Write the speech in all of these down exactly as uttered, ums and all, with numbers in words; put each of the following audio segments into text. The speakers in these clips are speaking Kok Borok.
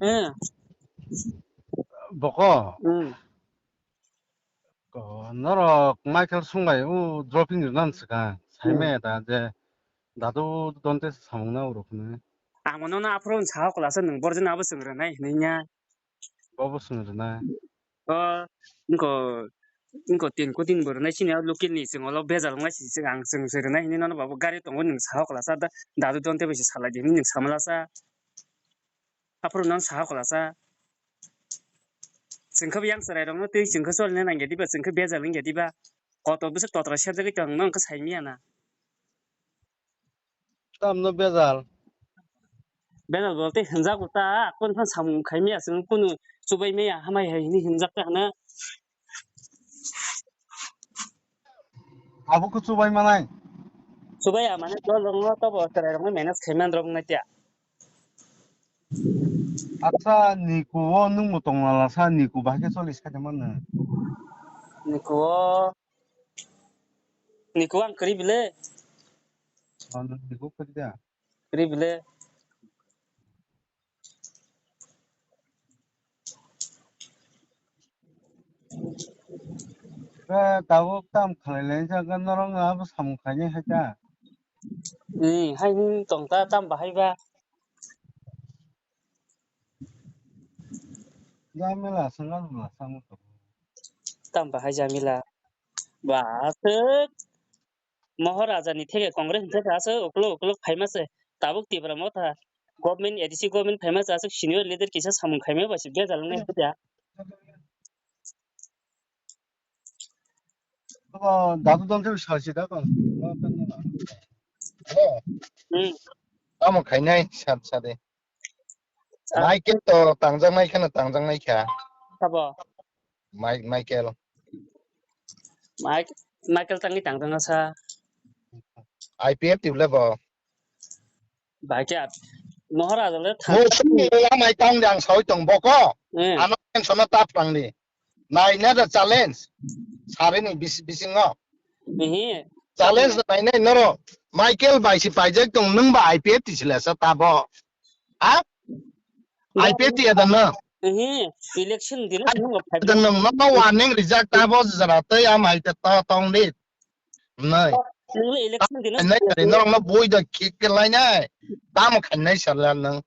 Eh. Boko. Hmm. Ko, norok Michael Sungai o dropping rwna swkang. Hmm. Saimaya da je Dadu Donte samung na urok hwnwi. Ang nono aphuru wng sa hokla se nwng borjin abo swng rwnai hwnwi nya. Bobo swng rwnai. O, wngko, wngko tin ko tin bo rwnai sini o local ni chwng olo bejal wngnai si chwng ang chwng se rwnai hwnwi nono babu gari tongo nwng sa hokla sa da, Dadu Donte bai se salai di hwnwi nwng samala sa. Aphuru nang saha kwlasa. Chwng khe yang chwrai rokno twi chwng khe cholna nangya diba, chwng khe bejal wngya diba. Kotor bwswk totra serjagwi tong, nang khe saimanya na. Tamno bejal? Bejal bolte hinjago ta, kunu phan samung khaimaya, chwng kunu chubaimaya, hamai hai hwnwi hinjak ta hwna. Abo khe chubai manai. Chubai ya, mane dol rok no tobo chwrai rok no manage khai man rok nai tia. Acha, Niku o nwng bo tong lala sa, Niku bahai khe choli sai mano. Niku o, Niku ang kwrwi bile. Oh, nwng Niku kwrwi da? Kwrwi bile. Ba, tabuk tam khlai lai jak norok no abo samung khainai hai ta. Hmm, hai wng tong ta tam bahai ba. Jamila swngna rwla samung tong. Tam bahai jamila. Ba, aswk. Mohor Raja ni theke Congress ni theke aswk ukuluk ukuluk phaima se. Tabuk Tipra Motha government, A D C government phaima se aswk senior leader kisa samung khaima ba se bejal wngnai khe ya. Abo Dadu Donte bai salsi da kon. Hello. Hmm. Tamo khainai sat sade. Ah. Michael to tangjak nai kheno tangjak nai kha. Sabo? Mai-, Michael. Mike-, Michael tangwi tangjak na sa. I P F T le bo. Bai khe Mohor Raja le thang. Mo sung mo amai tang dang sawi tong boko. Hmm. Ano tension ta prang ni. Nai na da challenge. Sari ni bis-, bisingo. Ehe. Challenge nai nai noro. Michael bai si paijak tong nung ba I P F T sila sa tabo. Ha? I P F T ada na. Ehe. Election dino nung ba phai. Ada nung no warning rijak tabo jara tei am hai ta tong di. Nai. Nungni election dino. Nai kari norok no bui da khik ke lai nai. Tamo khan nai sala nung.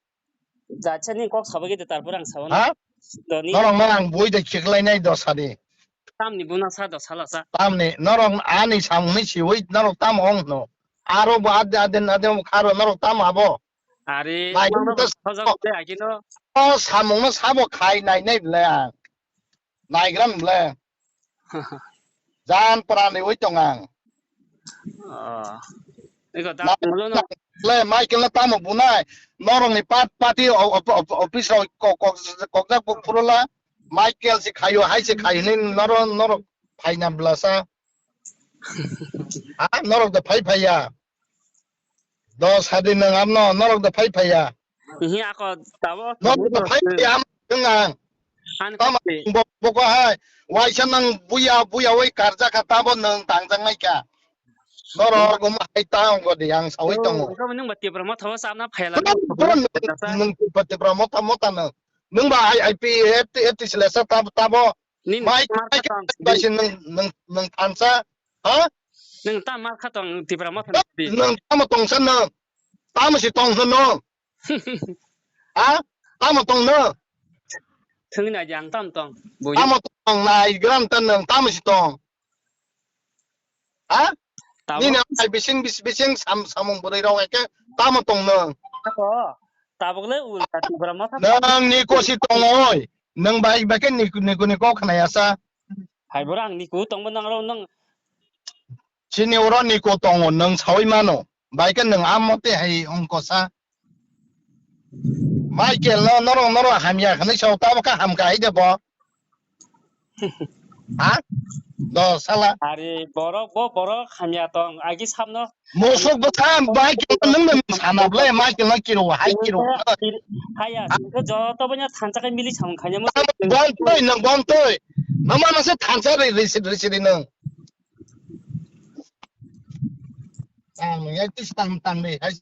Jacha ni kok sabo gede tarpor ang sabo na. Ha? Doni. Norok no ang bui da khik lai nai do sadi. Tamni buna sa do sala sa. Tamni norok ani samung ni siwi norok tam ong no. Aro bo ade ade ade kharo norok tam abo. Are. Lai norok ta hojak te agino. O samung no sabo khai nai nai ble ang. Naigram ble. Jan pran ni oi tong ang. Oh. Iko da mulo no. Le Michael na tamo bunai. Norok ni pat pati o-, o-, o-, office rok kok, kok, kokjak purula. Michael si khayo, hai si khayo ni norok, norok phaina blasa. Ha, norok da phai phai ya. Do sadi nang amno, norok da phai phai ya. Ihi ako tabo. Norok da phai phai ya, am, nang. Ani tamo kasi. Bo-, boko hai. Waisa nang buya, buya wai karja ka tabo nang tangjak nai ka. Norok gum hai ta ong godi ang sawi tongo. Iko nung ba Tipra Motha o samna phaila. Nung, nung, nung, nung, Tipra Motha, Motha nang. Nung ba I, I P F T, F T sila sa tab-, tabo. Nin mai, mar mai, ka tang. Bai si nung, nung, nung thansa. Ha? Nung ta mar ka tong Tipra Motha nang. Nung tamo tongsa nung. Tamo si tongsa nung. Ha? Tamo tong nung. Thung na jang tam tong. Bui. Tamo tong nai gram tan nung. Tamo si tong. Ha? Tabuk. Nini ang hai bising bis-, bising sam-, samung bwrwi rok eke tamo tong nung? Ako, tabuk le ulta Tipra Motha. Nang ni kosi tong oi. Nang bai bai ke ni, ni, ni kok khna ya sa. Hai borang ni ku tong bo nang ro nang. Chini oro ni ko tongo nang sawi mano. Bai ke nang amo te hai ong ko sa. Michael no norok, norok hamya khanai sao tabo kha hamkha hai de bo. Ha? Do sala. Ari borok bo borok hamya tong agi samno. Musuk bwsa Michael no nung nung sana ble Michael no kiro hai kiro. Haya, joto banya thansa kai mili samung khanya mo. Bom toi nang bom toi. Mama nase thansa ri ri ri ri nang. Ang ya tis tang tang de. Hai.